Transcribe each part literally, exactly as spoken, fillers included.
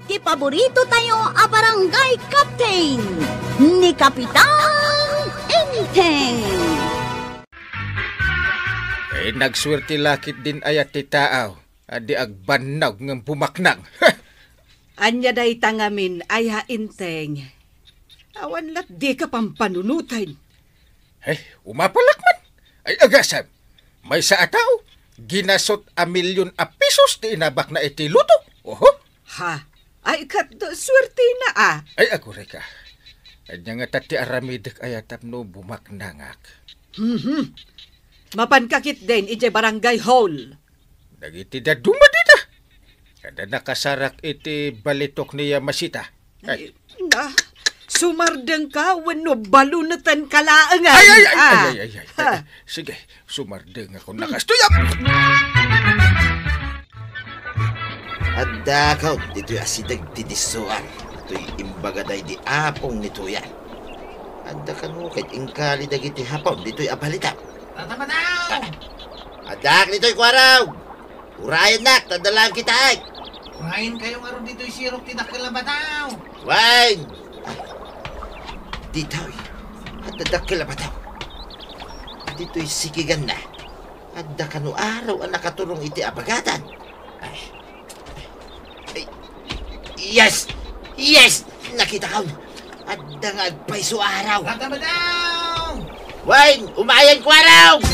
Ti paborito tayo a barangay captain, ni Kapitan Enteng. Eh, nagsuerte la ketdin aya ti tao a di agbannog ngem bumaknang. Ania dayta ngamin aya, Enteng? Awan lat dika pampanunoten. Eh, umapalak man. Ay, agasem. Maysa a tao, ginasot a milyon a pesos ti inabakna iti luto. Oho. Ha? Ay, ket suertena a. Ay, aguray ka. Ania ngata ti aramidek aya tapno bumaknangak? Mhm. Mapanka ketdin idiay barangay hall. Dagiti dadduma dita. Kada nakasarak iti balitok ni Yamashita. Ay. Na, sumardengka wenno balunetenka laengen. Ay, ay, ay, Ah. ay, ay, ay, ay. Ha. Sige, sumardengakon a kastoy. Addakon ditoy asideg ti dissoar. Toy imbaga daydi apong ni Tuyan. Adda kano ket inkali dagiti Hapon ditoy a balita. Tata Madaw! Addak ditoy, Kuarog! Urayennak, ta adda laeng kitaek. Urayenkayo ngarud ditoy sirok ti dakkel a badaw. Wen! Ditoy, adda dakkel a badaw. Ditoy sikiganna, adda kano araw a nakaturong iti abagatan. Ay. Ay. Yes! Yes! Nakitakon! Adda nga agpayso araw. Tata Madaw! Wen, umayen, Kuarog!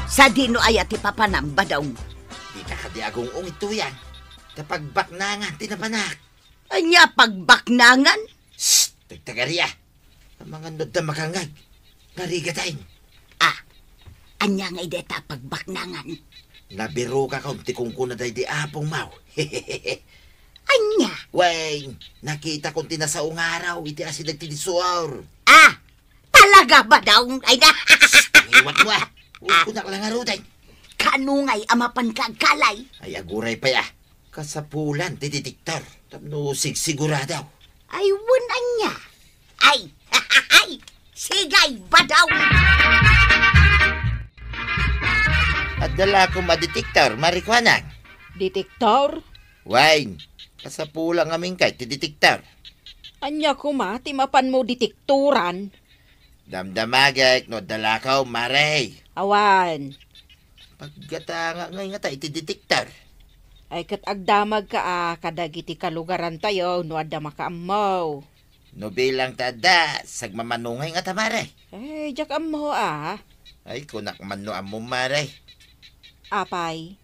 Sadino aya ti papanam, Badong? Dika kadi agung-ong ituyan. Ta pagbaknangan ti napanak. Ania pagbaknangan? Shh! Tagtagaria! Amangan no adda makangngeg. Narigaten. Ah, ania ngay dayta pagbaknangan? Nabirokakon ti kunkuna daydi apong maw. Ania? Wen, nakitakon ti nasao nga araw iti asideg ti dissoar. Ah, talaga, Badong? Ay na. Iwat mo, ah. Uy, kunak lang aruden. Kano ngay a mapanka agkalay? Ay, aguray pay, ah. Kasapulan ti detektor tapno sigsigurado. Ay, wen ania? Ay, ay, sigay, Badong! Adda la koma detektor, Mare Kuanang. Detektor? Wen, kasapulan ngamin kay ti detektor. Ania koma ti mapanmo detektoran? Damdamagek no adda lakaw, Mare. Awan. Paggatanga ngay ngata iti detektor. Ay, ket agdamagka a kadagiti kalugarantayo no adda makaammo. No bilang ta adda, sagmamano ngay ngata, Mare. Ay, diak ammo a. Ay, kunak man no ammom, Mare. Apay,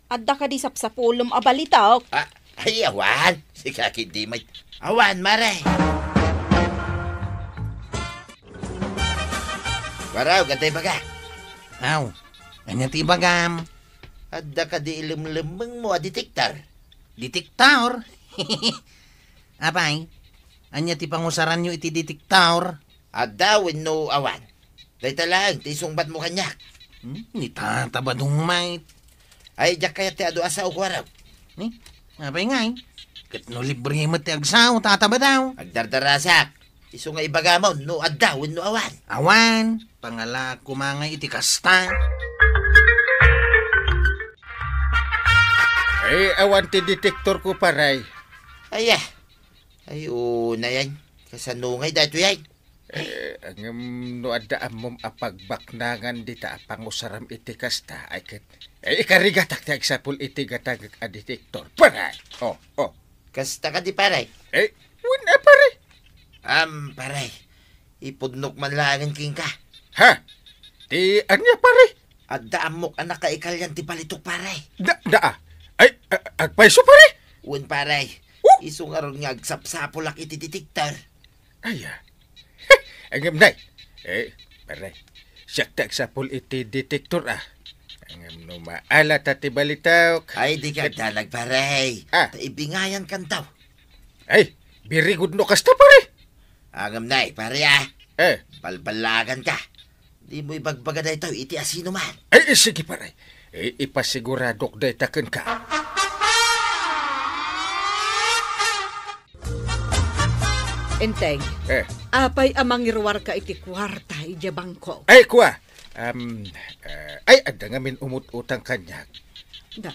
adda kadi sapsapulem a balitok? Ah, ay, awan. Sika ketdi met. Awan, Mare. Kuarog, adda ibagak. Aw, ania ti ibagam? Adda kadi ilemlemmengmo a detektor? Detektor? Apay, ania ti pangusaranyo iti detektor? Adda wenno awan? Dayta laeng ti isungbatmo kaniak. Hmm, ni Tata Badong met. Ay, diak kayat ti adu a sao, Kuarog. Ni? Apay ngay? Ket no libre met ti agsao, Tata Badong. Agdardarasak. Isu nga ibagamon no adda wenno awan. Awan, pangalaak koma ngay iti kasta. Ay, awan ti detektorko, pare. Ay, ah. Ay, unayen. Kasano ngay daytoy ay? Eh, ngem no adda ammom a pagbaknangan dita a pangusaram iti kasta, ay ket, eh, ikarigatak ti agsapul iti gatangek a detektor. Pare! Oh, oh. Kasta kadi, pare? Eh, wen a, pare. Am, pare. Ipudnok man laengen kenka. Ha? Ti ania, pare? Adda ammok a nakaikalian ti balitok, pare. Da, da, ah. Ay, a-, agpayso, pare? Wen, pare. Oh! Isu ngarud nga agsapsapulak iti detektor. Ay, ah. Ngem, nay. Eh, pare. Siak ti agsapul iti detektor, ah. Ngem no maala ta ti balitok. Ay, di ka ket danag, pare. Ah. Ta ibingayan kantaw. Ay, very good no kasta, pare. Ngem, nay, pare, ah. Eh. Balbalagan ka. Dimo ibagbaga daytoy iti asinoman. Ay, eh, sige, pare. Eh, ipasiguradok dayta kenka. Enteng, Eh. apay a mangiruarka iti kuarta idiay bangko? Ay, kua. Um, eh, ay, adda ngamin umut-utang kaniak. Da.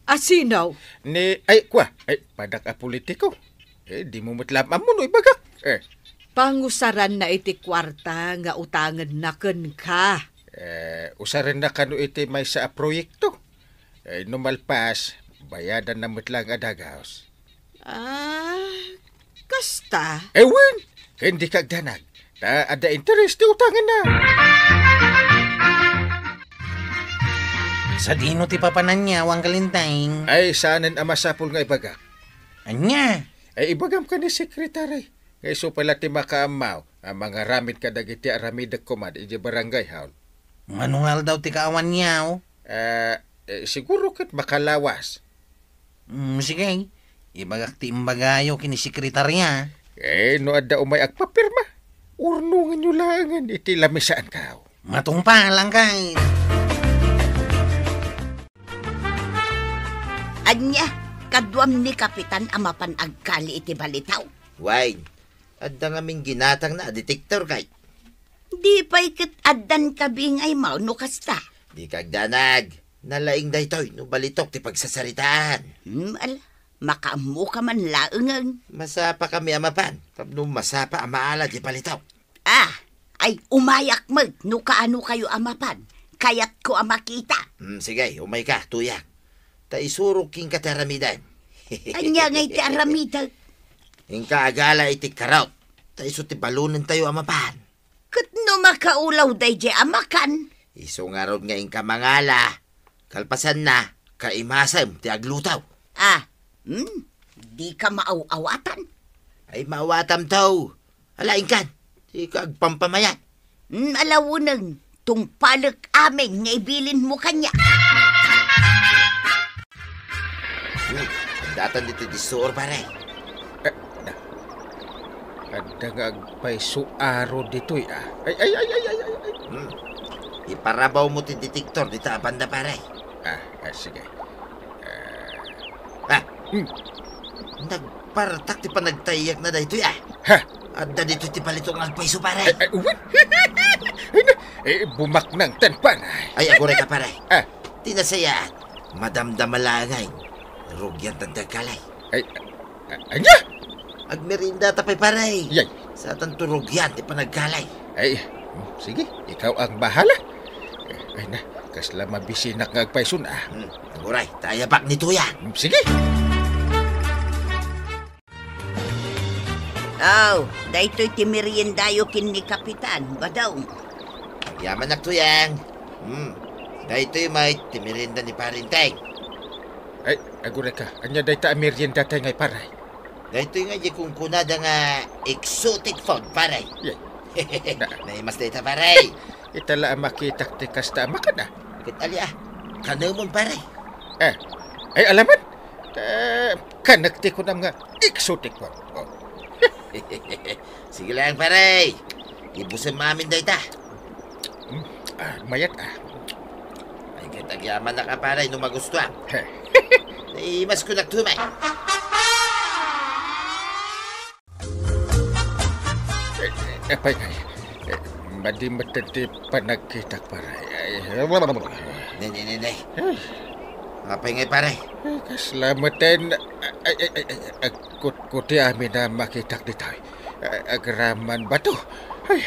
A sino? Ni, ay, kua, ay, padak a politiko. Eh, dimo met la ammo no ibagak. Eh. Pangusaranna iti kuarta nga utangenna kenka. Eh, usarenna kano iti maysa a proyekto. Eh, no malpas, bayadanna met laeng a dagus. Ah, kasta? Eh, wen, ken dika agdanag. Ta adda interes ti utangenna. Sadino ti papananna, Angka Linteng? Ay, saanen a masapul nga ibagak. Ania? Ay, ibagam ken ni sekretary. Nga isu pay la ti makaammo a mangaramid kadagiti aramidek koma idiay barangay hall. Mano nga aldaw ti kaawanyo? Ah, eh, siguro ket makalawas. Mm, sige. Ibagak ti imbagayo ken ni sekretarya. Eh, no adda umay agpapirma, urnongenyo laengen iti lamisaanko. Matungpal, Angka. Ania, kaduam ni Kapitan a mapan agkali iti balitaw? Wen, adda ngamin ginatangna a detektor kay. Di pay ket addan kabingaymo no kasta? Dika agdanag. Nalaing daytoy no balitok ti pagsasaritaan. Hmm, ala, makaammoka man laengen. Masapakami a mapan tapno masapa a maala ti balitok. Ah, ay umayak met no kaanokayo a mapan. Kayatko a makita. Hmm, sige, umayka, Tuyang. Ta isurok kenka ti aramidem. Ania ngay ti aramidek? Inka agala iti karot. Ta isu ti balonentayo a mapan. Ket no makaulaw daydiay a makan? Isu ngarud nga inka mangala. Kalpasanna, kaimasem ti agluto. Ah, hmm? Dika maaw-awatan? Ay, maawatam to. Ala, inkan, dika agpampamayat. Hmm, ala wenno, tungpalek amin nga ibilinmo kaniak. Hmm, addatan ditoy disso, pare. Eh, na. Adda nga agpayso aro ditoy, ah. Ay, ay, ay, ay, ay, ay, ay. Hmm. Iparabawmo ti detektor dita a banda, pare. Ah, ah, sige. Ah. Ah. Hmm. Nagpartak ti panagtayyakna daytoy, ah. Ha? Adda ditoy ti balitok nga agpayso, pare. Ay, ay, uy. Ay, na. Eh, bumaknang tan, pare. Ay, agurayka, pare. Ah. Ti nasayaat, madamdama laengen. Rugiantan ti agkali. Ay, a-, ania? Agmeriendata pay, pare. Yay. Saantanto rugian ti panagkali. Ay, sige, ikaw ang bahala. Ay na, kasla mabisinak nga agpayson, ah. Hmm, aguray, ta ayabak ni Tuyang. Hmm, sige. Aw, daytoy ti meriendayo ken ni Kapitan, Badong. Agyamanak, Tuyang. Hmm, daytoy met ti merienda ni Pare Enteng. Ay, agurayka, ania dayta a meriendatayo ngay, pare? Daytoy nga di kunkunada nga exotic food, pare. Yay. Na- Naimas dayta, pare. Ita la a makitak ti kasta a makan, ah. Ket ali, ah. Kanemon, pare. Eh, ay, alaman? Eh, kanek ti kunam nga exotic food. Oh. Sige lang, pare. Ibusem amin dayta. Hmm? Ah, mayat, ah. Ay, ket agyamanak, pare, no magustuam. He. Naimas ko naktumay. Eh, eh, apay, eh, madi met ti panagkitak, pare. Ay, ne, ne, ne, ne. Eh. Apay ngay, pare? Eh, kasla meten, ay, ay, ay, ay, agkutkuti amin a makitak ditoy. Eh, agraman bato. Ay.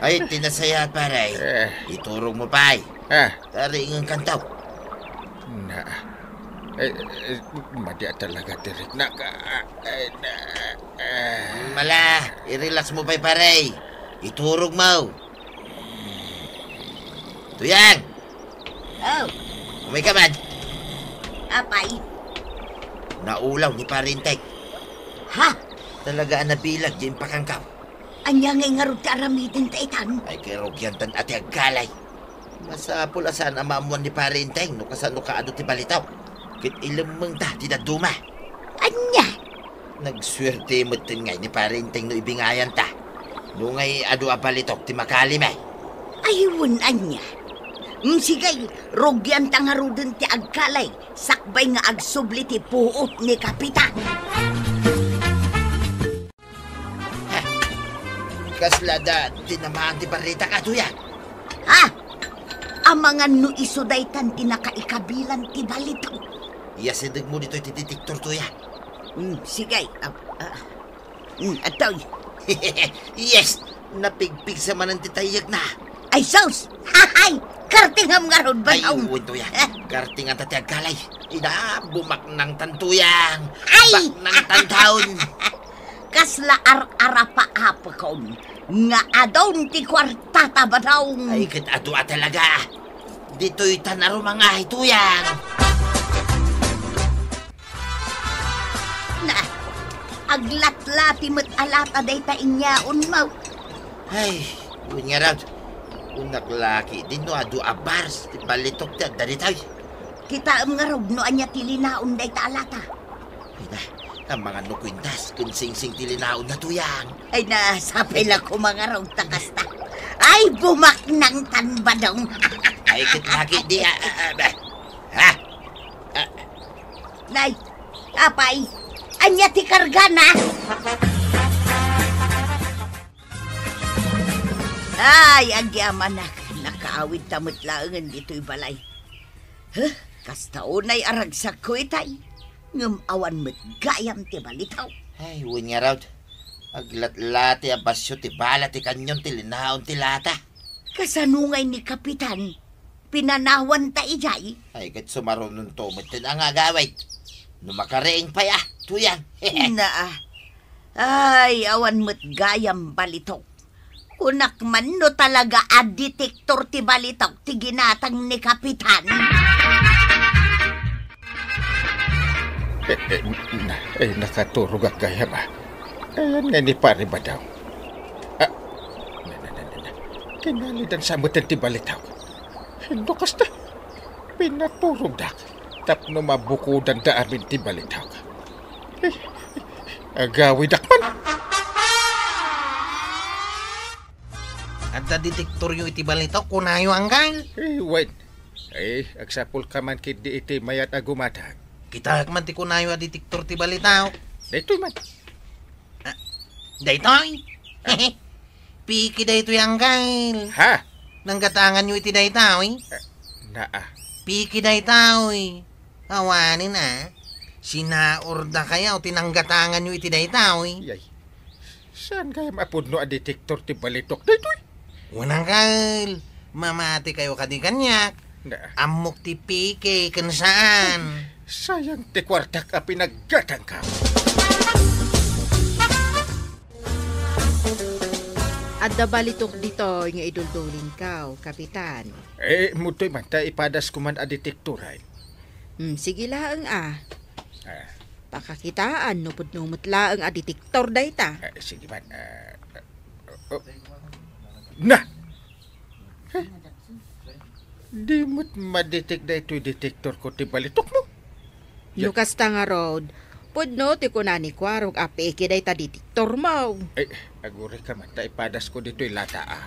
Ay, ti nasayaat, pare. Eh. Iturogmo pay. Ah. Taringenkanto. Na. Eh, eh, madi a talaga ti riknak. Ah, eh, na, ah. Mala, i-relaxmo pay, pare. Iturogmo. Tuyang! Oh. Umayka man. Apay? Naulaw ni Pare Enteng. Ha? Talaga a nabilag ti impakangkaw. Ania ngay ngarud ti aramidenta itan? Ay, ket rugiantan a ti agkali. Masapul a saan a maammuan ni Pare Enteng no kasano kaadu ti balitok. Ket ilemmengta ti dadduma. Ania? Nagsuerte metten ngay ni Pare Enteng no ibingayanta. No ngay adu a balitok ti makali met. Ay, wen ania? Mm, sige, rugianta ngaruden ti agkali, sakbay nga agsubli ti puot ni Kapitan. Kasla da tinamaan ti barritak, Tuyang? Ha? Amangan no isu daytan ti nakaikabilan ti balitok. Iyasidegmo ditoy ti detektor, Tuyang. Mm, sige. Ah, ah. Mm, adtoy. Yes! Napigpigsa manen ti tayyekna. Ay, sus! Hahay! Kartingam ngarud, Ay, Badong. Wen, Tuyang. Eh? Kartinganta ti agkalay. Ida, bumaknangtan, Tuyang. Ay! Baknangtan taon. Kasla ar-arapa-apakon nga adun ti kuartata, Badong. Ay, ket adu a talaga. Ditoy ta narumangahay, Tuyang. Na, aglatlati met a lata dayta inyaonmo. Ay, wen ngarud, kunak la ketdin no adu a bars ti balitok ti adda ditoy. Kitaem ngarud no ania ti linaon dayta a lata. Ay na, amangan no kuintas ken singsing ti linaonna, Tuyang. Ay na, sapay la koma ngarud ta kasta. Ay, bumaknangtan, Badong. Ay, ket laki di, ah, ah, ah, bah. Ha? Ah. Nay, apay, ania ti kargana? Ay, agyamanak, nakaawidta met laengen ditoy balay. Huh, kasta unay a ragsakko itay, ngem awan met gayam ti balitok. Ay, wen ngarud. Aglatlati a basio ti bala ti kanyon ti linaon ti lata. Kasano ngay ni Kapitan? Pinanawanta idiay? Ay, ket sumarunonto met nga agawid. No makariing pay a, Tuyang. Naa. Ay, awan met gayam balitok. Kunak man no talaga a detektor ti balitok ti ginatang ni Kapitan. Eh, eh, na, eh, nakaturogak gayam, ah. Ayan nga ni Pare Badong. Ah, na, na, na, na, na. Kinalidan sa meten ti balitok. No kasta, pinaturogdak tapno mabukodanda amin ti balitok. Eh, agawidak man. Adda detektoryo iti balitok, kunayo, Anggal? Eh, wen. Eh, agsapulka man ketdi iti mayat a gumatang. Kitaek man ti kunayo a detektor ti balitok. Daytoy man. Ah, daytoy? Ah. Piki daytoy, Anggal. Ha? Nanggatanganyo iti daytoy? Ah, naa. Piki daytoy. Awanen, ah. Sinaurdakayo ti nanggatanganyo iti daytoy. Yay. Saan gayam a pudno a detektor ti balitok daytoy? Wen, Anggal, mamatikayo kadi kaniak. Na. Ammok ti piki ken saan. Sayang ti kuartak a pinaggatangko. Adda balitok ditoy nga iduldulingko, Kapitan. Eh, mudtoy man, ta ipadasko man a detektor, ay. Hmm, sige laeng, a. Ah. Pakakitaan no pudno met laeng a detektor dayta. Ah, sige man, ah, oh. Na! Huh? Di met madetect daytoy detektorko ti balitokmo. No kasta ngarud, pudno ti kuna ni Kuarog a peke dayta detektormo. Ay, agurayka man ta ipadasko ditoy lata, a. Ah,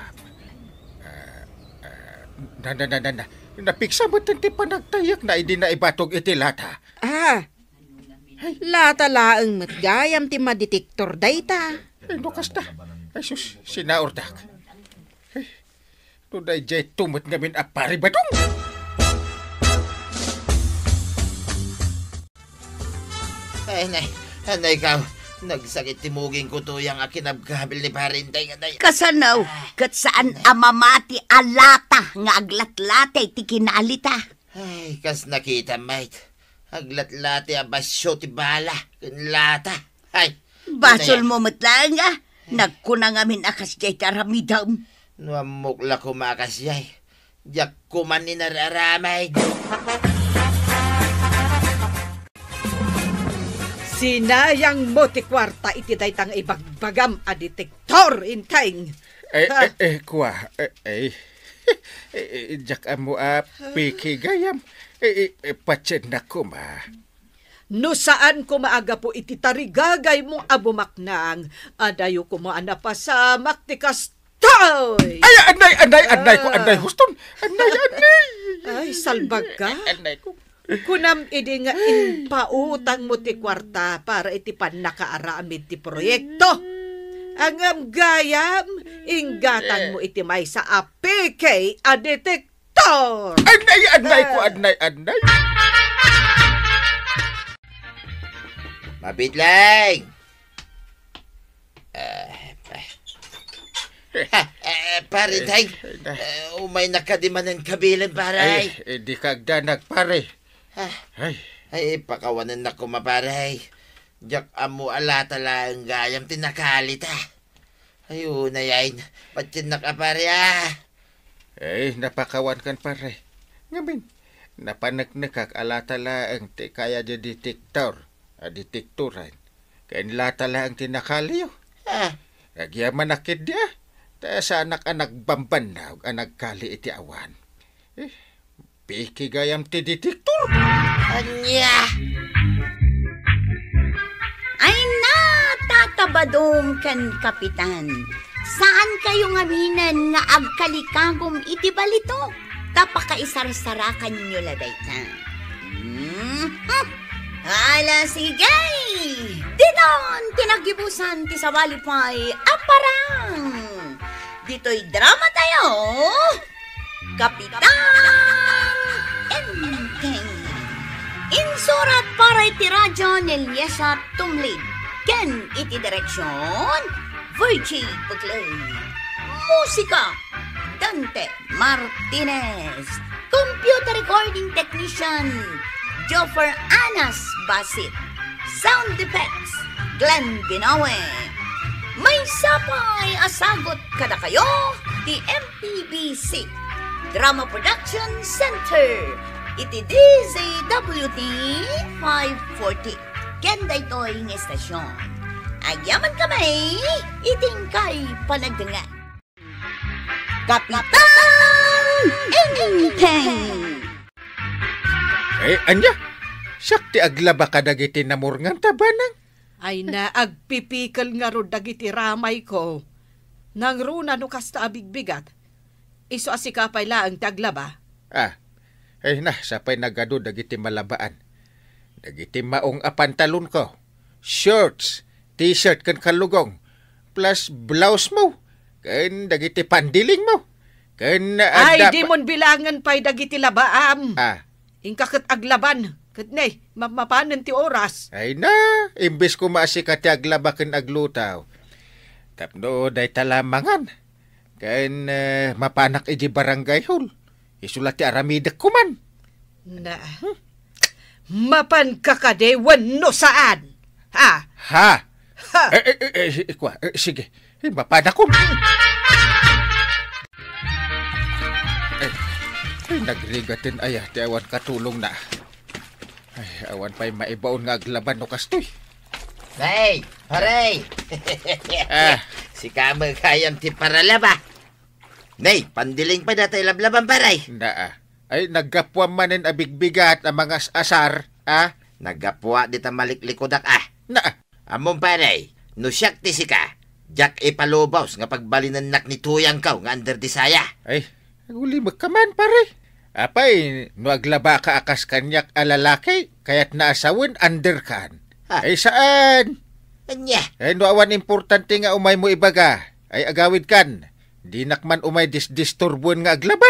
ah, na, na, na, na, na. Napigsa met ti panagtayyekna idi naibatog iti lata. Ah, lata laeng met gayam ti madetektor dayta. Ay, no kasta. Ay, sus, sinaurdak. Ay, no daydiay to met ngamin a Pari Badong. Ay, nay, anay ka. Nagsakit ti mugingko, Tuyang, a kinabkabil ni Pari Inteng, anay. Kasano? Ah, ket saan a mamati a lata nga aglatlati ti kinalita? Ay, kas nakitam, mate. Aglatlati a basio ti bala ken lata. Ay, basolmo met laeng, a. Nagkuna ngamin a kasdiay ti aramidem. No ammok la koma a kasdiay, diak koma ni nararamid. Sinayangmo ti kuarta iti dayta nga ibagbagam a detektor, Inteng. Eh, eh, eh, kua, eh, eh. Eh, eh, diak ammo a piki gayam. Eh, eh, eh, patiennak koma. No saan koma a gapu iti tarigagaymo a bumaknang, adayo koma a napasamak ti kastoy. Ay, anay, anay, anay ko, anay, huston. Anay, anay. Ay, salbagka. Anay ko. Kunam idi nga impautangmo ti kuarta para iti pannakaaramid ti proyekto. Ngem gayam, inggatangmo iti maysa a peke a detektor. Anay, anay ko, anay, anay. Pitling! Eh, eh. Ha, eh, pare Tay, eh, na- eh, umaynak kadi manen kabilen, pare. Ay, eh, di ka agdanag, pare. Ah. Ay. Ay, pakawanennak koma, pare. Diak ammo a lata laeng gayam ti nakalita. Ay, unay ay, patiennak a, pare, ah. Eh, napakawankan, pare. Ngamin, napaneknekak a lata laeng ti kaya di detektor, a detektoran. Ken lata laeng ti nakaliyo. Ah. Agyamanak ketdi, ah. Ta saanak a nagbambannog a nagkali iti awan. Eh, piki gayam ti detektor. Ania? Ay na, Tata Badong ken Kapitan. Saan kayo ngaminen nga agkalikagum iti balito? Ta pakaisarsarakanyo la dayta. Hmm? Ala, sige! Diton ti nagibusan ti sabali pay a parang. Ditoy drama tayo, Kapitan Enteng. Insurat para iti radyo ni Eliesa Tumlid. Ken iti direksyon, Virgie Buclay. Musika, Dante Martinez. Computer recording technician, Joffer Anas Basit. Sound effects, Glenn Binawe. Maysa pay a sagut kadakayo ti M P B C Drama Production Center iti D Z W T five forty. Ken daytoy nga estasyon, agyamankami iti inkay panagdengngeg. Kapitan Enteng! Eh, ania? Siak ti aglaba kadagiti namurngan ta banang? Ay na, agpipikel ngarud dagiti ramayko. Nangruna no kasta a bigbigat. Isu a sika pay laeng ti aglaba. Ah, ay na, sapay nagadu dagiti malabaan. Dagiti maong a pantalonko, shorts, t-shirt ken kallugong, plus blouse mo, ken dagiti pandiling mo, ken Ay, adda di pa- mon bilangen pay dagiti labaam. Ah. Inka ket aglaban, ket ne, mapmapanen ti oras. Ay na, imbes koma a sika ti aglaba ken aglutaw. Tapno dayta la mangan, ken, eh, mapanak iti barangay hall. Isu la ti aramidek kuman. Na, mapanka kadi wenno saan? Ha? Ha? Ha? Eh, eh, eh, eh, ikua, eh, sige. Eh, mapanakon. Eh, ay, nagrigaten aya ti awan katulongna. Ay, awan pay maibaon nga aglaban no kastoy. Nay, pare! Ah. Sika met gayam ti paralaba. Nay, pandiling pay dayta ilablaban, pare. Naa. Ay, naggapuam manen a bigbigat a mangas-asar, a? Naggapuak dita maliklikudak, a. Naa. Ammom, pare, no siak ti sika, diak ipalubos nga pagbalinennak ni tuyangko nga under desaya. Ay, agulimekka man, pare. Apay, no aglabaka a kas kaniak a lalaki, kayatna a sawen underkan? Ha? Ay, saan? Ania? Ay, no awan importante nga umaymo ibaga, ay agawidkan. Dinak man umay disdisturbuen nga aglaba.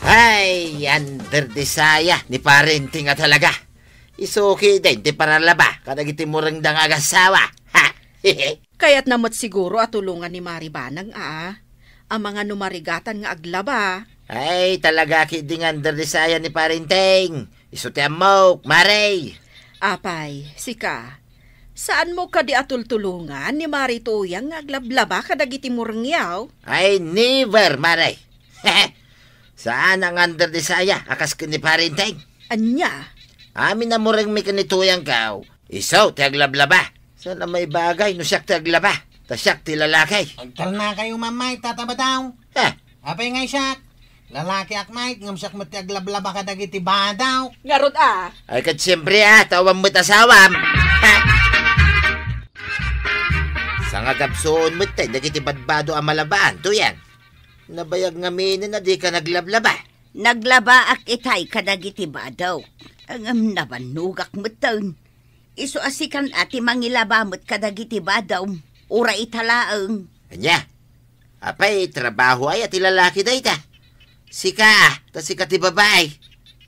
Ay, under desaya ni Pare Enteng a talaga. Isu ketdin ti paralaba kadagiti murengda nga agassawa. Ha? Kayatna met siguro a tulongan ni Mari Banang, a, a mangano marigatan nga aglaba. Ay, talaga ketdi nga under desaya ni Pare Enteng. Isu ti ammok, Mari. Apay, sika, saanmo kadi a tultulongan ni Mari Tuyang nga aglablaba kadagiti murengyo? Ay, never, Mari. Saan nga under desaya a kas ken ni Pare Enteng. Ania? Amin a murengmi ken ni Tuyangko, isu ti aglablaba. Saan a maibagay no siak ti aglaba, ta siak ti lalaki. Agtalnakayo man met, Tata Badaw. Ha? Apay ngay siak? Lalakiak met, ngem siak met ti aglablaba kadagiti bado. Ngarud a? Ay, ket siempre a, ta awan met asawam. Ha? Sangagabsuon met tay dagiti badbado a malabaan, Tuyang. Nabayag ngaminen a dika naglablaba. Naglabaak itay kadagiti bado. Ngem nabannogak metten. Isu a sikan a ti mangilaba met kadagiti bado. Uray ita laeng. Ania? Apay, trabaho aya ti lalaki dayta? Sika, ta sika ti babai.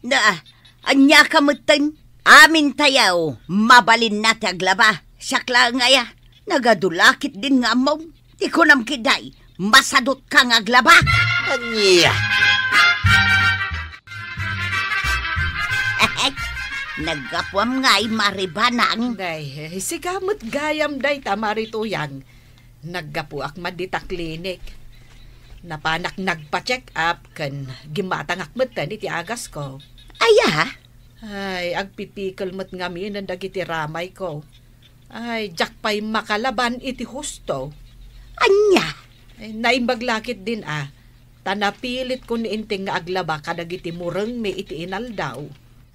Na, ania ka metten? Amintayo, mabalinna ti aglaba. Siak laeng aya. Nagadu la ketdin nga ammom. Ti kunam ketdi, masadutka nga aglaba. Ania? Naggapuam ngay, Mare Banang. Day, sika met gayam dayta, Mare Tuyang. Naggapuak man dita klinik. Napanak nagpa-check up ken gimmatangak metten iti agasko. Aya? Ay, agpipikel met ngaminen dagiti ramayko. Ay, diak pay makalaban iti husto. Ania? Ay, naimbag la ketdin a, ta napilitko ni Enteng nga aglaba kadagiti murengmi iti inaldaw.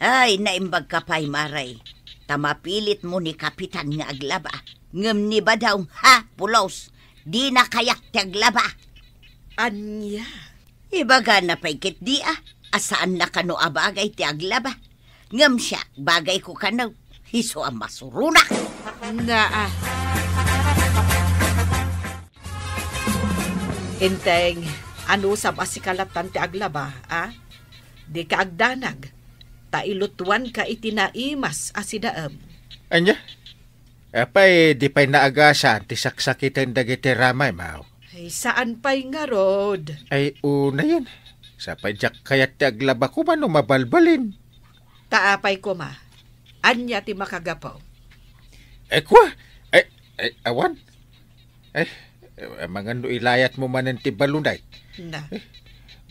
Ay, naimbagka pay, Mare. Ta mapilitmo ni Kapitan nga aglaba. Ngem ni Badong, ha, pulos, dina kayat ti aglaba. Ania? Ibagana pay ketdi a, a saanna kano a bagay ti aglaba. Ngem siak, bagayko kano, isu a masuronak. Naa. Enteng, anusam a sika lattan ti aglaba, a? Dika agdanag, ta ilutuanka iti naimas a sidaem. Ania? Apay, di pay naagasan ti saksakiten dagiti ramaymo? Ay, saan pay ngarud? Ay, unayen. Sa pay diak kayat ti aglaba koma no mabalbalin. Ta apay koma? Ania ti makagapu? Ay, kua? Ay, ay, awan. Ay, amangan no ilayatmo manen ti balon, day. Na. Eh,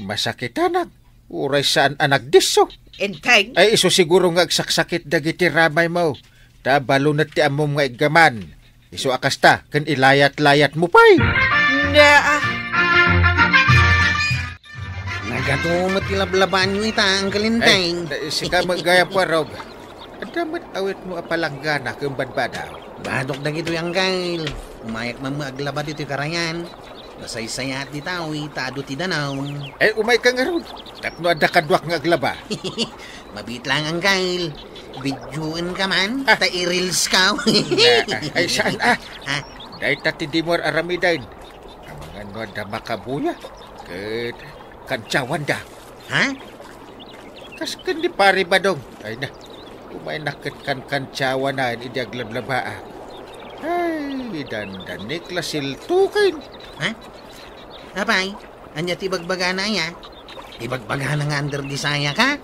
masakitanak. Uray saan a nagdisso. Enteng? Ay, isu siguro nga agsaksakit dagiti ramaymo. Ta balon ti ammom nga iggaman. Isu a kasta, ken ilayat-layatmo pay. Na, ah. Nagadu met ti lablabaanyo ita, Uncle Enteng. Ay, sika met gayam, Warog. Adda met awitmo a palanggana ken badbada. Badok dagitoy, Uncle. Umayak man met aglaba ditoy karayan. Masaysayaat dita, uy, ta adu ti danum. Ay, umayka ngarud. Tapno adda kaduak nga aglaba. Mabiit laeng, Uncle. Videoenka man, ah, ta i-reels ka. Na, ay, saan, ah? Ha? Dayta ti dimo ar-aramiden. Amangan no adda makabuya, ket kantiawanda. Ha? Kas ken ni Pare Badong. Ay na, umaynak ket kankantiawanan idi aglablabaak. Ay, dandanik la siltukin. Ha? Apay, ania ti ibagbagana aya? Ibagbagana nga under the saya ka?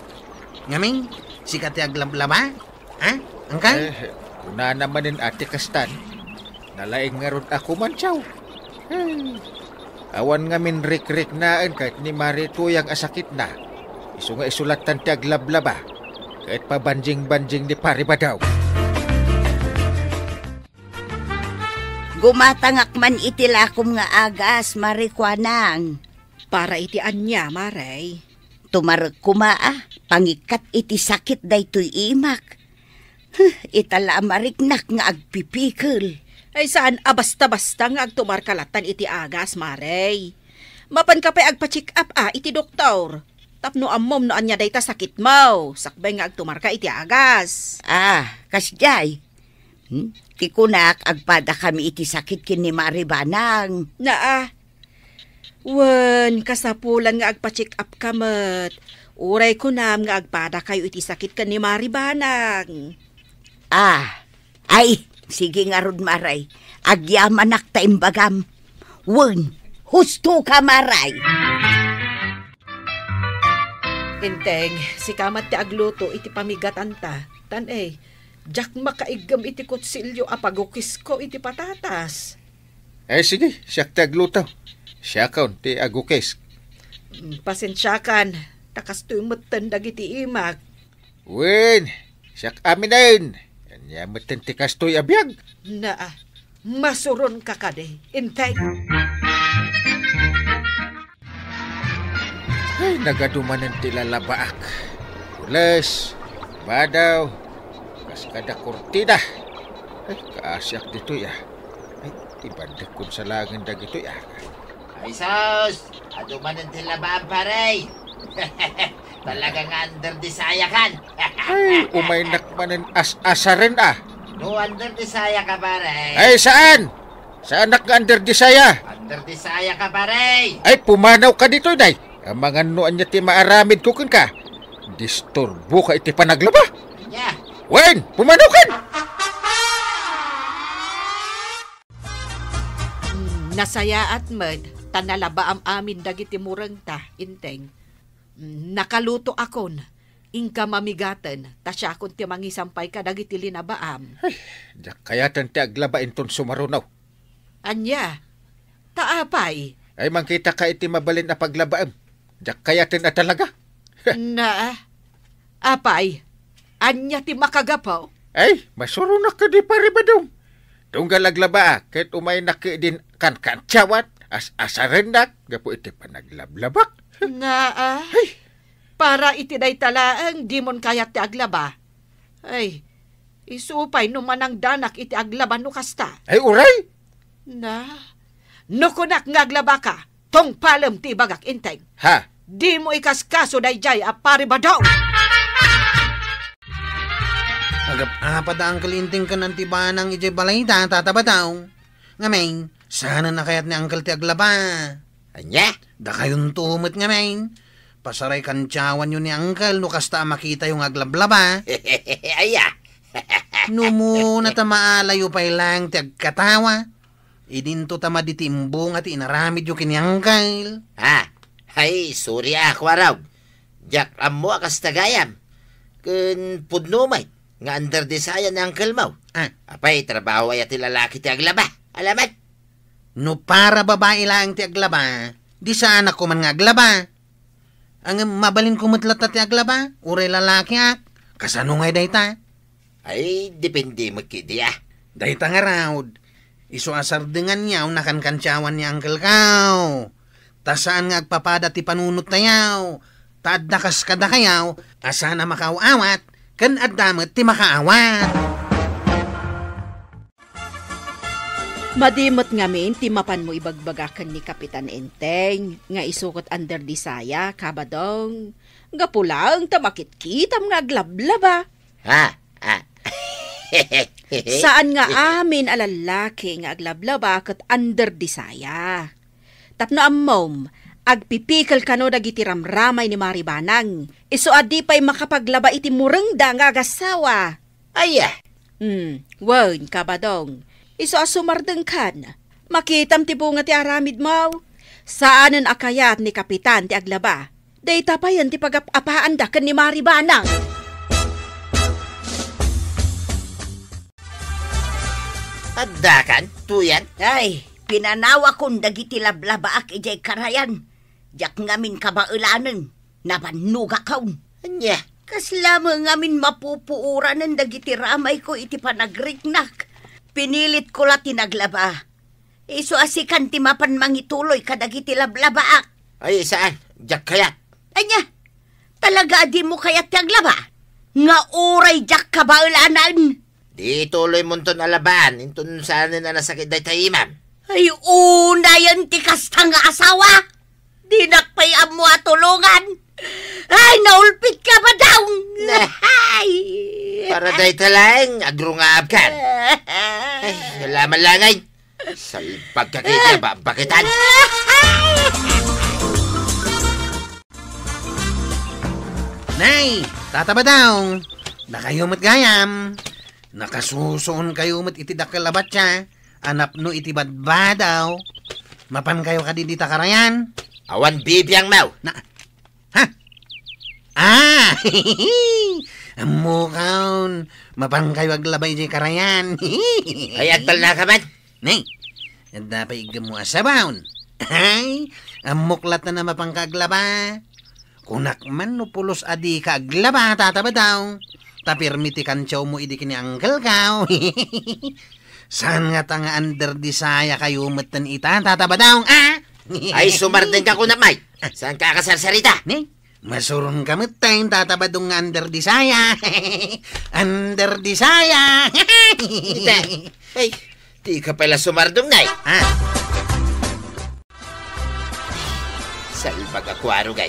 Ngamin, sika ti aglablaba? Ha? Angkal? Eh, kunana manen a ti kastan. Nalaing ngarud a kumantiaw. Hey. Awan ngamin rikriknaen ket ni Mare Tuyang a sakitna. Isu nga isu lattan ti aglablaba. Ket pabanjing-banjing ni Pare Badong. Gumatangak man iti lakom nga agas, Mare, kuanang. Para iti ania, Mare? Tumarek koma a, pangikkat iti sakit daytoy imak. Huh, ita la a mariknak nga agpipikel. Ay, saan a basta-basta nga agtumarka lattan iti agas, Mare. Mapanka pay agpa-check up a iti doktor. Tapno ammom no ania dayta sakitmo, sakbay nga agtumarka iti agas. Ah, kasdiay. Hmm? Ti kunak, agpadakami iti sakit ken ni Mare Banang. Naa, wen, kasapulan nga agpa-check up ka met. Uray kunam nga agpadakayo iti sakit ken ni Mare Banang. Ah, ay, sige ngarud, Mare. Agyamanak ta imbagam. Wen, husto ka, Mare. Enteng, sika met ti agluto iti pamigatanta. Tan, eh, diak makaiggem iti kutsilio a pagukisko iti patatas. Eh, sige, siak ti agluto. Siakon ti agukis. Mm, pasensiakan, ta kastoy metten dagiti imak. Wen, siak aminen. Ania metten ti kastoy a biag? Naa, masuronka kadi, Enteng. Ay, nagadu manen ti lalabaak. Pules, badaw, kas kada kurtina. Ay, kaasiak ditoy, ah. Ay, ibandekkon sa laengen dagitoy, ah. Ay, sus! Adu manen ti labaan, pare! Talaga nga under the saya kan. Ay, umaynak manen as-asaren, ah. No under the saya ka, pare. Ay, saan? Saanak nga under the saya? Under the saya ka, pare. Ay, pumanaw ka ditoy, day. Amangan no ania ti maaramid ko kenka. Disturboka iti panaglaba? Ania? Wen, pumanokan! Mm, nasayaat met, ta nalabaam amin dagiti murengta, Enteng. Mm, nakalutoakon, inka mamigaten, ta siakon ti mangisampay kadagiti linabaam. Ay, diak kayaten ti aglaba inton sumaruno. Ania? Ta apay? Ay, mangkitaka iti mabalin a paglabaem. Diak kayaten a talaga. Na, apay? Ania ti makagapu? Ay, masuronak kadi, Pare Badong. Tunggal aglabaak, ket umaynak idin kankantsawan, as-asarennak, gapu iti panaglablabak. Na, ah? Ay! Para iti dayta laeng, dimon kayat ti aglaba. Ay, isu pay no manangdanak iti aglaba no kasta. Ay, uray! Na, no kunak nga aglabaka, tungpalem ti ibagak, Enteng. Ha? Dimo ikaskaso daydiay a Pare Badong! Agap-apada Uncle Enteng ken Auntie Banang idiay balayda, Tata Badong. Ngamin, saanen a kayat ni Uncle ti aglaba. Ania? Dakayonto met ngamin. Pasaray kantsawanyo ni Uncle no kasta a makitayo nga aglablaba. Aya? No muna ta maalayo pay laeng ti agkatawa, idinto ta madi ti imbunga ti inaramidyo ken ni Uncle. Ah, ay, sorry a, Kuarog. Diak ammo a kasta gayam. Ken pudno met nga under the saya ni Uncle mo. Ah. Apay, trabaho aya ti lalaki ti aglaba? Alamet? No para babai laeng ti aglaba, di saanak koma nga aglaba. Ngem mabalinko met latta ti aglaba, uray lalakiak. Kasano ngay dayta? Ay, depende met ketdi, ah. Dayta ngarud, isu a sardenganyo a kankantsawan ni Uncle ko. Ta saan nga agpapada ti panunottayo, ta adda kas kadakayo a saan a makaaw-awat, ken adda met ti makaawat. Madi met ngamin ti mapanmo ibagbaga ken ni Kapitan Enteng nga isu ket under the saya, Kabadong. Gapu laeng ta makitkitam nga aglablaba. Ha? Ah. Saan nga amin a lallaki nga aglablaba ket under the saya. Tapno ammom, agpipikel kano dagiti ramramay ni Mari Banang, isu a di pay makapaglaba iti murengda nga agasawa. Aya? Hmm, wen, Kabadong. Isu a sumardengkan. Makitam ti bunga ti aramidmo. Saanen a kayat ni Kapitan ti aglaba. Dayta payen ti pagap-apaanda ken ni Mari Banang. Addakan, tuyan? Ay, pinanawakon dagiti lablabaak idiay karayan. Diak ngamin kabaelanen. Nabannogakon. Ania? Kasla met ngamin mapupuoranen dagiti ramayko iti panagriknak. Pinilitko la ti naglaba. Isu a sikan ti mapan mangituloy kadagiti lablabaak. Ay, saan? Diak kayat. Ania? Talaga a dimo kayat ti aglaba? Nga uray diak kabaelanen? Di ituloymonton a labaan, inton saanen a nasakit dayta imam. Ay, unayen ti kasta nga asawa! Dinak pay ammo a tulongan! Ay, naulpitka, Badong! Nah. Ay! Para dayta laeng, agrungaabkan. Ay, wala man langay. Salbag ka kaya, babakitan. Nay, Tata Badong, dakayo met gayam. Nakasusoon kayo met iti dakkel a batsa, a napno iti badbadaw. Mapan kayo kadi dita karayan? Awan bibiang, Maw. Na, ha? Ah! Ammokon, mapan kayo aglaba idiay karayan. Ay, agtalna ka man. Nay, adda pay iggemmo a sabaon. Ay, ammok latta a mapanka aglaba. Kunak man no pulos a dika aglaba, Tata Badong. Ta pirmi ti kantiawmo idi ken ni Uncle ko. Saan ngata nga under the saya kayo metten ita, Tata Badong, a? Ay, sumardeng ka kuna, Mike. Saan ka akasarsarita? Ni? Masuron ka metten, Tata Badong, nga under the saya. Under the saya. Ita. Ay, di ka pala sumardong, Nay. Ah. Salbag a kuaro, gay.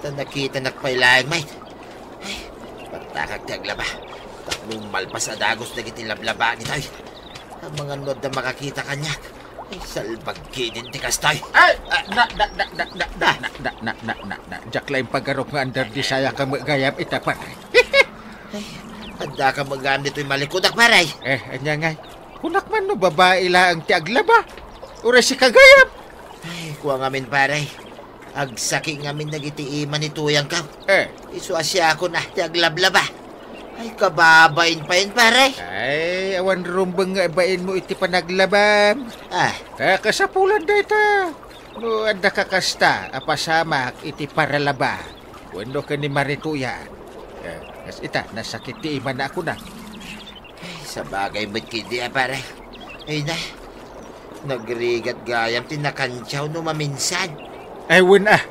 Ta nakitanak pay laeng, Mike. Ay, partakak ti aglaba. Tapno malpas a dagus dagiti lablaba, gitoy. Amangan no adda makakita kaniak. Salbag ketdin ti kastoy. Ay! Ah, na, na, na, na, na, na, na, na, na, na, na, na. Diak la impagarup nga under the saya ka met gayam ita, pare. Ay, adda ka met gayam ditoy malikudak, pare. Eh, ania ngay? Kunak man no babai laeng ti aglaba. Uray sika gayam. Ay, kua ngamin, pare. Agsaki ngamin dagiti ima ni tuyangko. Eh. Isu a siakon a ti aglablaba. Ay, kababain pay, pare. Ay, awan rumbeng nga ibainmo iti panaglabam. Ah. Kakasapulan dayta. No, adda ka kasta a pasamak iti paralaba wenno ken ni Marituyan. Eh, kas ita, nasakit ti imana, kuna. Ay, sabagay met ketdi a, pare. Ay na, nagrigat gayam ti nakantiaw no maminsan. Ay, wen a.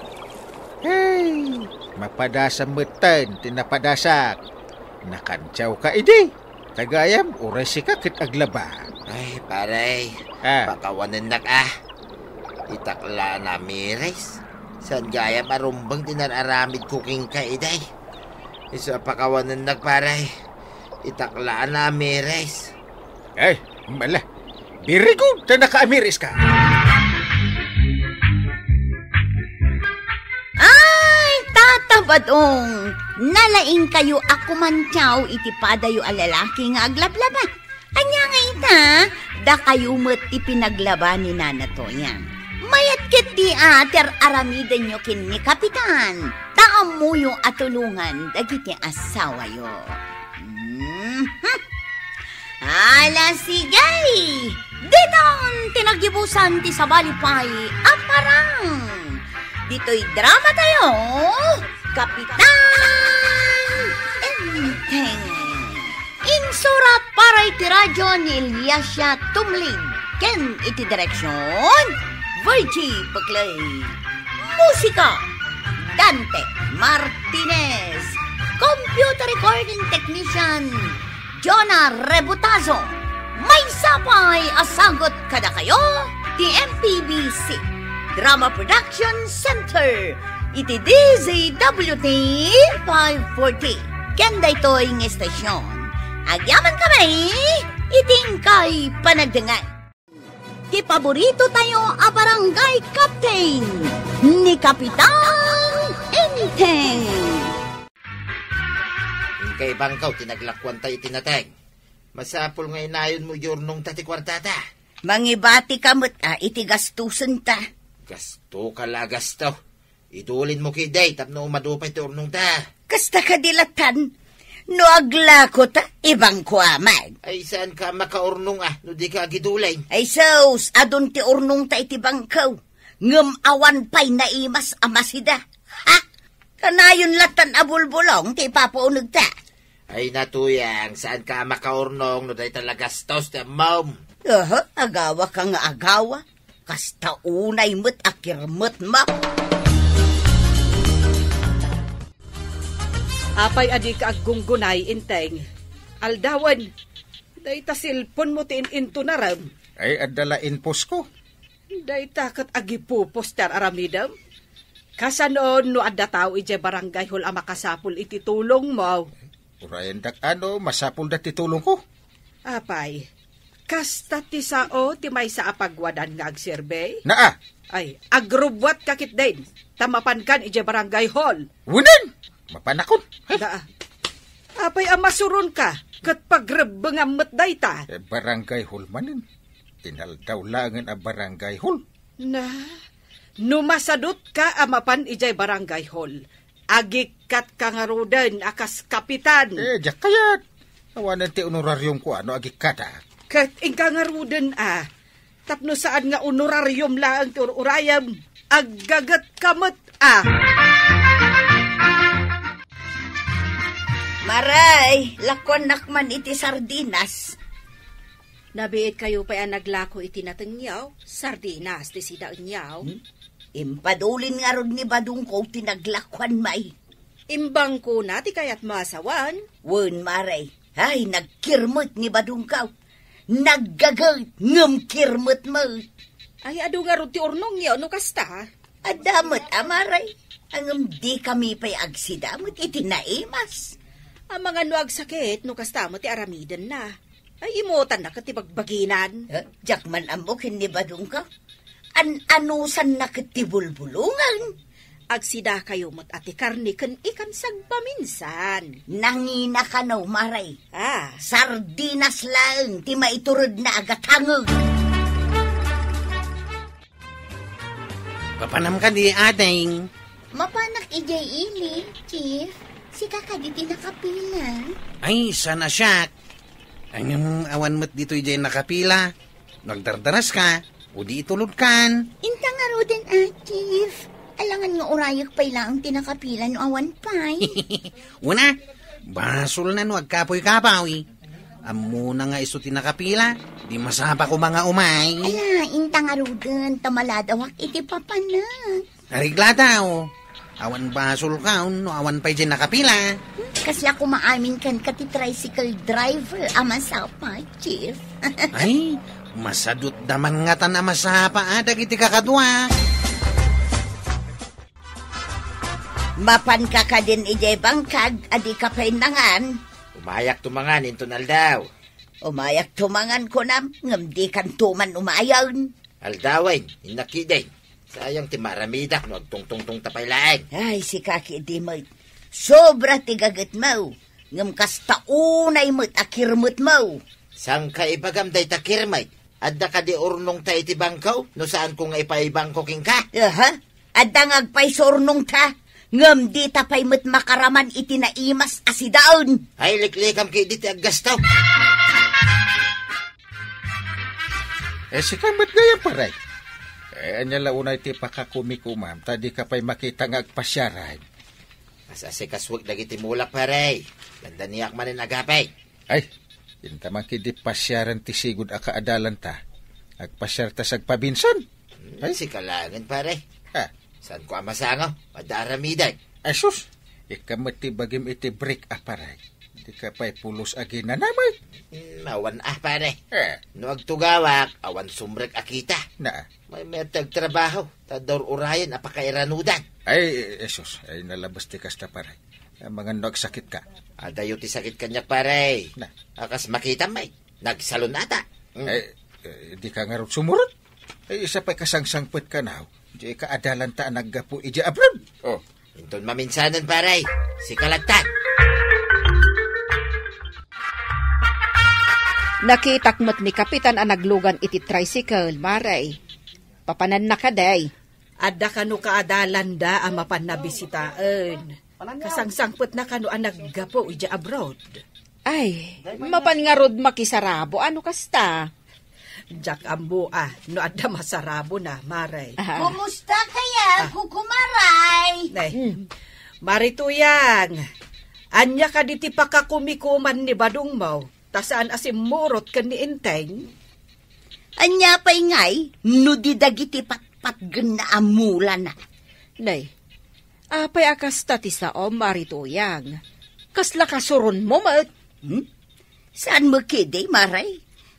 Hey, mapadasam metten ti napadasak. Nakantiaw ka idi. Ta gayam, uray sika ket aglaba. Ay, pare, ah, pakawanennak a. Itak la a namiris. Saan gayam a rumbeng ti nararamidko kenka idi. Isu a pakawanennak, pare. Itak la a namiris. Ay, mala. Very good, ta nakaamiris ka. Ay, Tata Badong, nalaingkayo a kumantiaw iti padayo a lalaki nga aglablaba. Ania nga ita, dakayo met ti pinaglaba ni Nana Toyang. Mayat ketdi a ti ar-aramidenyo ken ni Kapitan, ta ammoyo a tulongan dagiti asawayo. Mhm. Ala, sige! Ditan ti naggibusan ti sabali pay a parang. Ditoy drama tayo, Kapitan Enteng. Insurat para iti radyo ni Eliasia Tumlid ken iti direksyon, Virgie Peclay. Musika, Dante Martinez. Computer recording technician, Jonah Rebutazo. Maysa pay a sagut kadakayo ti M P B C Drama Production Center iti D Z W T five forty. Ken daytoy nga estasyon, agyamankami iti inkay panagdengngeg. Ti paborito tayo a barangay captain, ni Kapitan Enteng. Inkay bangkaw ti naglakuanta iti nateng. Masapul nga inayonmo iti urnongta ti kuartata. Mangibatika met a iti gastosenta. Gasto ka la, gasto. Idulinmo ketdi tapno umadu pay ti urnongta. Kasta kadi latan, no aglakota, ibangko a met. Ay, saanka a makaurnong a no dika agidulin? Ay sus, adun ti urnongta iti bangko. Ngem awan pay naimas a masida. Ha? Kanayon latan a bulbulong ti ipapaunegta. Ay, natuyang, saanka a makaurnong no dayta la gastos ti ammom. Aha, agawaka nga agawa. Kasta unay met a kirmetmo. Apay a dika aggunggunay, Enteng? Aldawen, dayta cellphone-mo ti in-intonarem. Ay, adda la infos-ko. Dayta ket agipupos ti ar-aramidem. Kasano no adda tao idiay barangay hall a makasapul iti tulongmo? Urayendak a no masapulda ti tulongko. Apay, kasta ti sao ti maysa a pagwadan nga agserbi? Naa. Ay, agrubbuatka ketdin, ta mapankan idiay barangay hall. Wenen, mapanakon. Daa. Apay a masuronka, ket pagrebbengam met dayta. Eh, barangay hall manen. Inaldaw laengen a barangay hall. Na, no masadutka a mapan idiay barangay hall, agikkatka ngaruden a kas kapitan. Eh, diak kayat. Awanen ti honorariumko a no agikkatak. Ket inka ngaruden a, tapno saan nga honorarium laeng ti ur-urayem, aggagetka met a. Maray, lakuannak man iti sardinas. Nabiitkayo pay a naglako iti natengyo, sardinas ti sidaenyo. Hmm? Impadulin ngarud ni badongko ti naglakuan, may. Imbangkona ti kayatmo a sawen? Wen, mare. Ay, nagkirmet ni badongko. Naggaget, ngem kirmet met. Ay, adu ngarud ti urnongyo no kasta? Adda met, a, mare. Ngem dikami pay agsida met iti naimas. Amangan no agsakit no kasta met ti aramidenna. Ay, imotanna ket ti bagbaginan. Eh, diak man ammo ken ni Badongko. An-anusanna ket ti bulbulongen. Agsidakayo met a ti karne ken ikan sagpaminsan. Nangina kano, Mare. Ah. Sardinas laeng ti maituredna a gatangeg. Mapanam kadi, ading? Mapanak idiay ili, Chief. Sika kadi ti nakapila? Ay, saan a siak. Ngem awan met ditoy idiay nakapila. No agdardaraska, o di itulodkan. Inta ngaruden a, Chief. Alangan nga urayek pay laeng ti nakapila no awan pay. Una, basolna no agkapoy-kapoy. Ammona nga isu ti nakapila, di masapa koma nga umay. Ala, inta ngaruden, ta maladawak iti papanak. Areglada, o. Awan basolka, no awan pay diay nakapila. Hmm, kasla koma amin kenka ti tricycle driver a masapa, Chief. Ay, masadutda man ngatan a masapa, a, dagiti kakadua. Mapanka kadin idiay bangkag a dika pay nangan? Umayakto mangan inton aldaw. Umayakto mangan kunam, ngem dikanto man umayen. Aldawen, innak idi. Sayang ti maaramidak no agtungtungtungta pay laeng. Ay, sika idi met. Sobra ti gagetmo, ngem kasta unay met a kirmetmo. Saanka ibagam dayta kirmet? Adda kadi urnongta iti bangko no saanko nga ipaibangko kenka? Aha. Adda nga agpayso urnongta, ngem dita pay met makaraman iti naimas a sidaen. Ay, liklikam ketdi ti aggasto. Eh, sika met gayam, pare. Eh, ania la unay ti pakakumikumam, ta dika pay makita nga agpasiaran? As-asikasuek dagiti mulak, pare. Dandaniak manen agapay. Ay, inta man ketdi pasiaran ti sigud a kaadalanta. Agpasiarta sagpabinsan. Hmm, ay, sika laengen, pare. Ah. Saanko a masango? Adda aramidek. Ay, sus! Ika met ti bagim iti break a, pare. Dika pay pulos a ginanamay. Hmm, awan a, pare. Eh. No agtugawak, awan sumrek a kita. Na. Maymayat ti agtrabaho, ta adda ur-urayen a pakairanudan. Ay, Jesus, ay nalabas ti kasta, pare. Amangan no agsakitka. Adayo ti sakit kaniak, pare. Na. A kas makitam met, nagsalun-ata. Mm. Ay, eh, dika ngarud sumurot. Ay, isa pay kasangsangpet kanaw. Di kaadalanta a naggapu iti abroad. Oh. Inton maminsanen, pare. Sika latta. Nakitak met ni Kapitan a naglugan iti tricycle, Mare. Papananna kadi? Adda kano kaadalanda a mapanna bisitaen. Kasangsangpetna kano a naggapu idiay abroad? Ay, mapan ngarud makisarabo, ano kasta? Diak ammo a no adda masarabona, Mare. Ah. Kumusta kaya, Ah. Kukumaray? Nay, Hmm. Mare Tuyang, ania kadi ti pakakumikuman ni badongmo? Ta saan a simmurot ken ni Enteng? Ania pay ngay no di dagiti patpatgenna a mulana? Nay, apay a kasta ti saom, Mare Tuyang? Kasla kasuronmo met? Hmm? Saan met ketdi, Mare?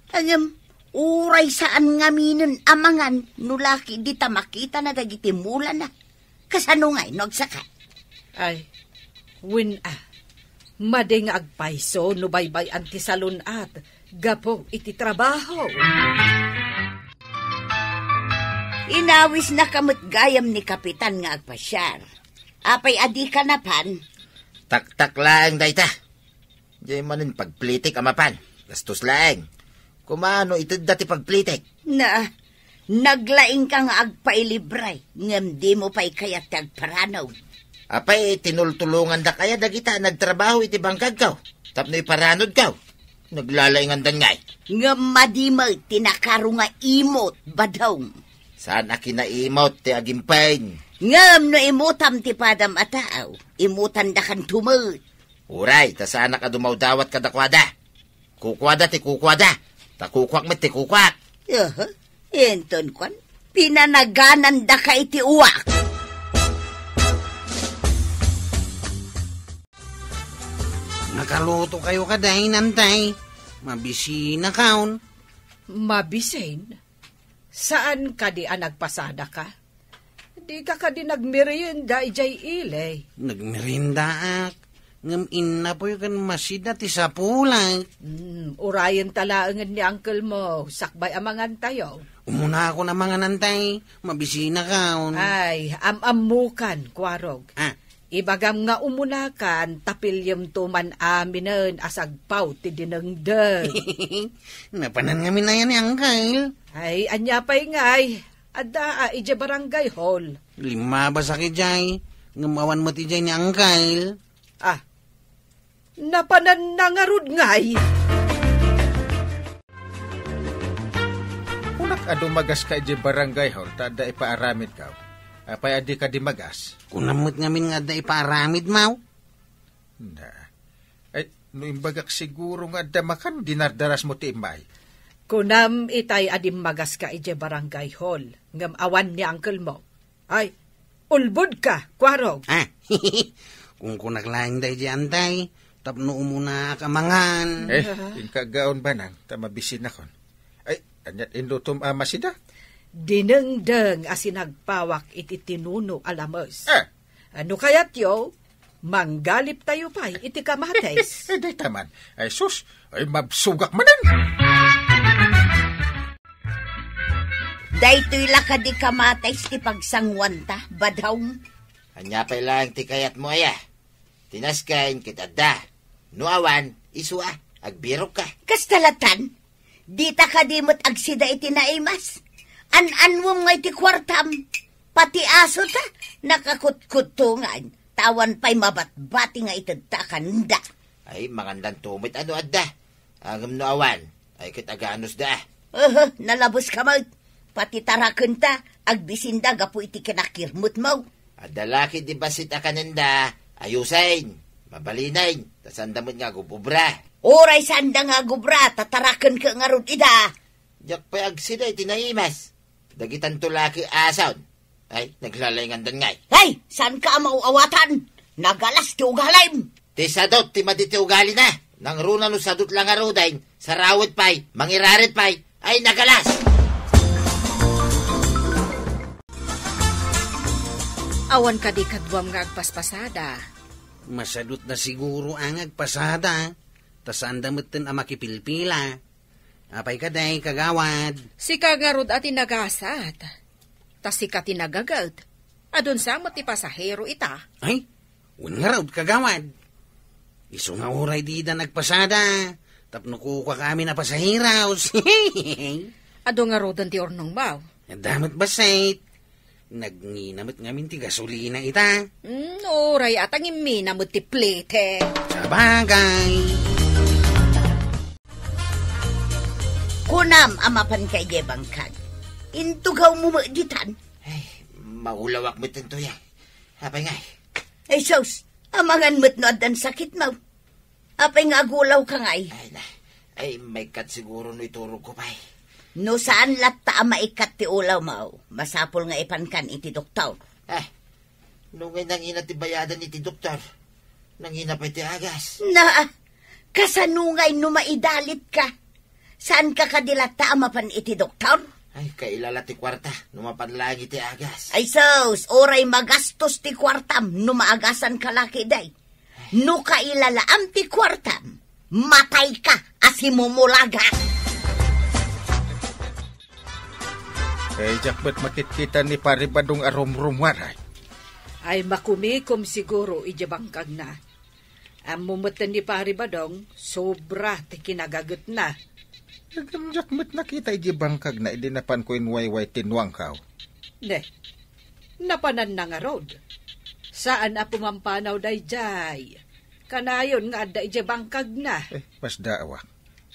Ngem, uray saan ngaminen a mangan no la ketdi ta makitana dagiti mulana. Kasano ngay no agsaka? Ay, wen a. Madi nga agpayso no baybay-an ti salun-at gapu iti trabaho. Inawisnaka met gayam ni Kapitan nga agpasiar. Apay a dika napan? Taktak laeng dayta. Diay manen pagplitik a mapan. Gastos laeng. Koma no itedda ti pagplitik. Na, naglaingka nga agpailibre, ngem dimo pay kayat ti agparano. Apay, tinultulongandak aya dagita a nagtrabaho iti bangkagko tapno iparanodko? Naglalaingandan ngay. Ngem madi met ti nakaro nga imot, Badong. Saan a kinaimot ti agimpay? Ngem no imutam ti padam a tao, imutandakanto met. Uray, ta saanak a dumawdawat kadakuada. Kukuada ti kukuada, ta kukuak met ti kukuak. Aha, inton kuan, pinanaganandaka iti uwak. Nakaluto kayo kadi, Nantay? Mabisinakaon. Mabisin? Saan kadi a nagpasadaka? Dika kadi nagmerienda idiay ili? Nagmeriendaak. Ngem innapoy ken masida ti sapulek. Hmm, urayenta laengen ni uncle mo, sakbay a mangantayo. Umuna ako na mangan, Antay, mabisinakon. Ay, am-ammokan, Kuarog. Ah. Ibagam nga umunakan, ta piliem to man aminen a sagpaw ti dinengdeng. Napanan ngamin aya ni Angkel. Ay, ania pay ngay? Adda a, idiay barangay hall. Limmabasak idiay, ngem awan met idiay ni Angkel. Ah, napananna ngarud ngay? Kunak a dumagaska idiay barangay hall ta adda ipaaramidkaw. Apay a dika dimagas? Kunam met ngamin nga adda ipaaramidmo. Na. Ay, no imbagak siguro nga adda makan, dinardarasmo ti immay. Kunam itay a dimmagaska idiay barangay hall, ngem awan ni uncle mo. Ay, ulbodka, Kuarog. Ah, kunkunak laeng daydi, Antay, tapno umunaak a mangan. Eh, inka aggaon, Banang, ta mabisinakon. Ay, aniat inlutom a masida? Dinengdeng a sinagpawak iti tinuno a lames. Ah. Ano kayatyo? Manggaliptayo pay iti kamatis. Eh, dayta man. Ay, sus, ay, mabsugak manen. Daytoy la kadi kamatis ti pagsanguanta, Badong? Ania pay laeng ti kayatmo, aya? Ti nasken ket adda. No awan, isu a, agbirokka. Kasta latan, dita kadi met agsida iti naimas. An-anwem ngay ti kuartam. Pati asota, nakakutkuttongan. Ta awan pay mabatbati nga itedta a kanenda. Ay, mangandanto met a no adda. Ngem no awan, ay ket aganusda. Aha, nalabeska met. Pati tarakenta, agbisinda gapu iti kinakirmetmo. Adda la ket di bassit a kanenda, ayusen, mabalinen, ta saanda met nga agub-ubra. Uray saanda nga agubra, ta tarakenka ngarud ida. Diak pay agsida iti naimas. Dagitanto la ket ason. Ay, naglalaingandan ngay. Ay, saanka a mauawatan? Nagalas ti ugalim. Ti sadut ti madi ti ugalina. Nangruna no sadut la ngaruden, sarawet pay, mangirarit pay. Ay, nagalas! Awan kadi kaduam nga agpaspasada? Masadutna siguro a nga agpasada. Ta saanda metten a makipilpila. Apay kadi, kagawad? Sika ngarud a ti nagasat. Ta sika ti nagaget. Adun sa met ti pasahero ita. Ay, wen ngarud, kagawad. Isu nga uray dida nagpasada. Tapno kukuak amin a pasahero. Adu ngaruden ti urnongmo? Adda met bassit. Nagngina met ngamin ti gasolina ita. Hmm, uray a ta ngimmina met ti plete. Sabagay. Kunam a mapanka idiay bangkag. Intugawmo met ditan. Ay, maulawak met ditoy, a. Apay ngay? Ay, sus, amangan met no addan sakitmo. Apay nga agulawka ngay? Ay, na. Ay, maikkat siguro no iturogko pay. No saan latta a maikkat ti ulawmo, masapul nga ipankan iti doktor. Ah, no ngay nangina ti bayadan iti doktor, nangina pay ti agas. Na, kasano ngay no maidalitka? Saanka kadi latta a mapan iti doktor? Ay, kaila la ti kuarta, no mapan laeng iti agas. Ay sus, uray magastos ti kuartam no maagasanka la ketdi. No kailalaam ti kuartam, matayka a simumulaga. Ay, diak met makitkitan ni Pari Badong a rumrumuar, ay. Ay, makumikom siguro idiay bangkagna. Ammo met ni Pari Badong, sobra ti kinagagetna. Ngem diak met nakita idiay bangkagna idi napanko inwayway ti nuangko. Ne, napananna ngarud. Saan a pumampanaw daydiay. Kanayon nga adda idiay bangkagna. Eh, masdaawak.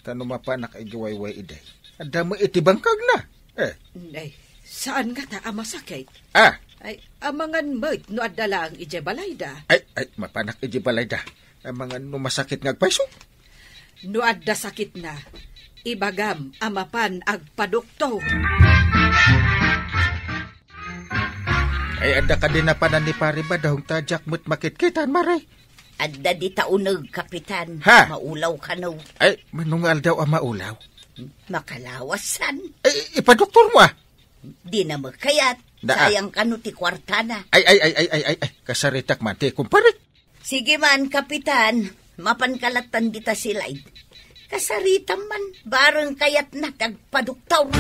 Ta no mapanak idiay wayway idi, adda met iti bangkagna. Eh. Ay, saan ngata a masakit? Ah. Ay, amangan met no adda laeng idiay balayda. Ay, ay, mapanak idiay balayda. Amangan no masakit nga agpayso. No adda sakitna, ibagam a mapan agpadoktor. Ay, adda kadi napanan ni Pari Badong ta diak met makitkitan, Mari? Adda dita uneg, Kapitan. Ha? Maulaw kano? Ay, mano nga aldaw a maulaw? Makalawasan. Ay, ipadoktormo, ah. Di na makayat. Da, ah. Sayang kano ti kuartana. Ay, ay, ay, ay, ay, ay, ay. Kasaritak man ti kumparik. Sige man, Kapitan. Mapanka lattan dita silay. Kasaritam man, bareng kayatna ti agpadoktor.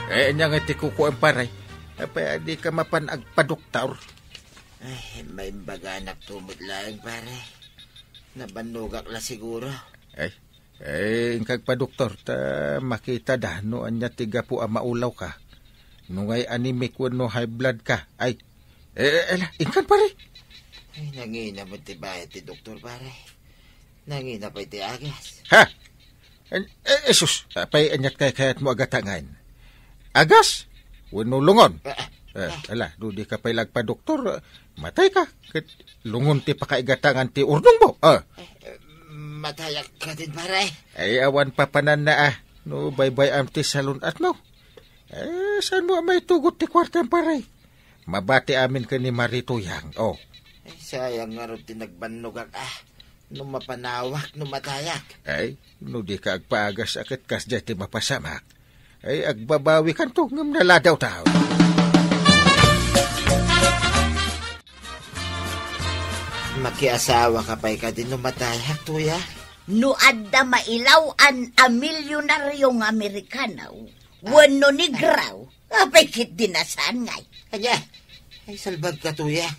Eh, ania nga ti kukuam, pare? Apay, a, dika mapan agpadoktor? Ay, maimbaganak tumot laeng, pare. Nabannogak la siguro. Ay, eh, inka agpadoktor, ta makita da no ania ti gapu a maulawka. No ngay anemic wenno high blood ka. Ay, eh, eh, ala, inkan, pare. Ay, nangina met ti bayad ti doktor, pare. Nangina pay ti agas. Ha? An-, eh, eh, sus, apay aniat ti kayatmo a gatangan? Agas? Wenno lungon? Ah, ah, Eh, ah. Ala, no dika pay la agpadoktor, matayka. Ket lungon ti pakaigatangan ti urnongmo. Ah. Eh, eh, matayak kadin, pare. Ay, awan papananna, a. No baybay-am ti salun-atmo. Eh, saanmo a maitugot ti kuartam, pare? Mabati amin ken ni Mari Tuyang, oh. Ay, sayang ngarud ti nagbannogak, a. No mapanawak, no matayak. Ay, no dika agpaagas a ket kasdiay ti mapasamak. Ay, agbabawikanto, ngem naladawtaw. Makiasawaka pay kadi no matayak, Tuyang? No adda mailaw-an a milyonaryo nga Amerikano, wenno negrao, apay ketdi a saan ngay. Ania? Ay, salbagka, Tuyang.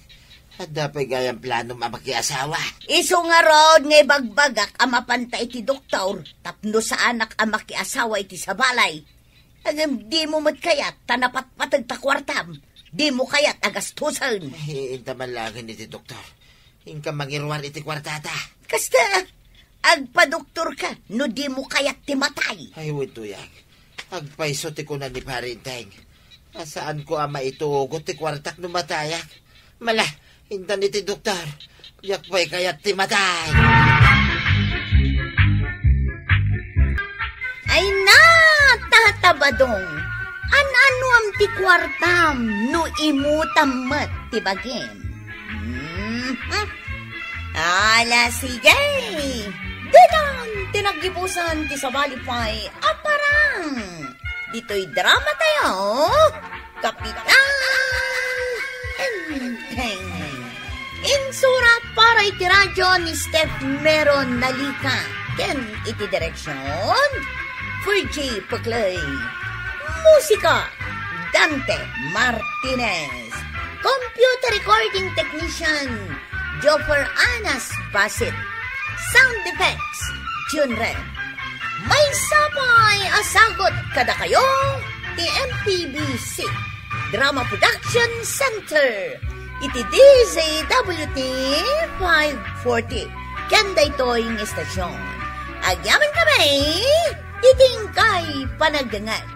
Adda pay gayam planom a makiasawa. Isu ngarud nga ibagbagak a mapanta iti doktor tapno saanak a makiasawa iti sabali. Ngem dimo met kayat ta napatpateg ta kuartam. Dimo kayat a gastusen. Ay, inta man laengen iti doktor. Inka mangiruar iti kuartata. Kasta, agpadoktorka no dimo kayat ti matay. Ay, wen, Tuyang. Agpayso ti kuna ni Pare Enteng a saanko a maitugot ti kuartak no matayak. Mala, intan iti doktor. Diak pay kayat ti matay. Ay na, Tata Badong. An-anuam ti kuartam no imutam met ti bagim? Mhm. Ala, sige. Ditan ti naggibusan ti sabali pay a parang. Ditoy drama tayo, Kapitan Enteng. Insurat para iti radyo ni Steph Meron Nalika. Ken iti direksyon, Virgie Peclay. Musika, Dante Martinez. Computer recording technician, Joffer Anas Basit. Sound effects, Jun Ren. Maysa pay a sagut kadakayo ti M P B C Drama Production Center iti D Z W T five forty. Ken daytoy nga istasyon, agyamankami iti inkay panagdengngeg.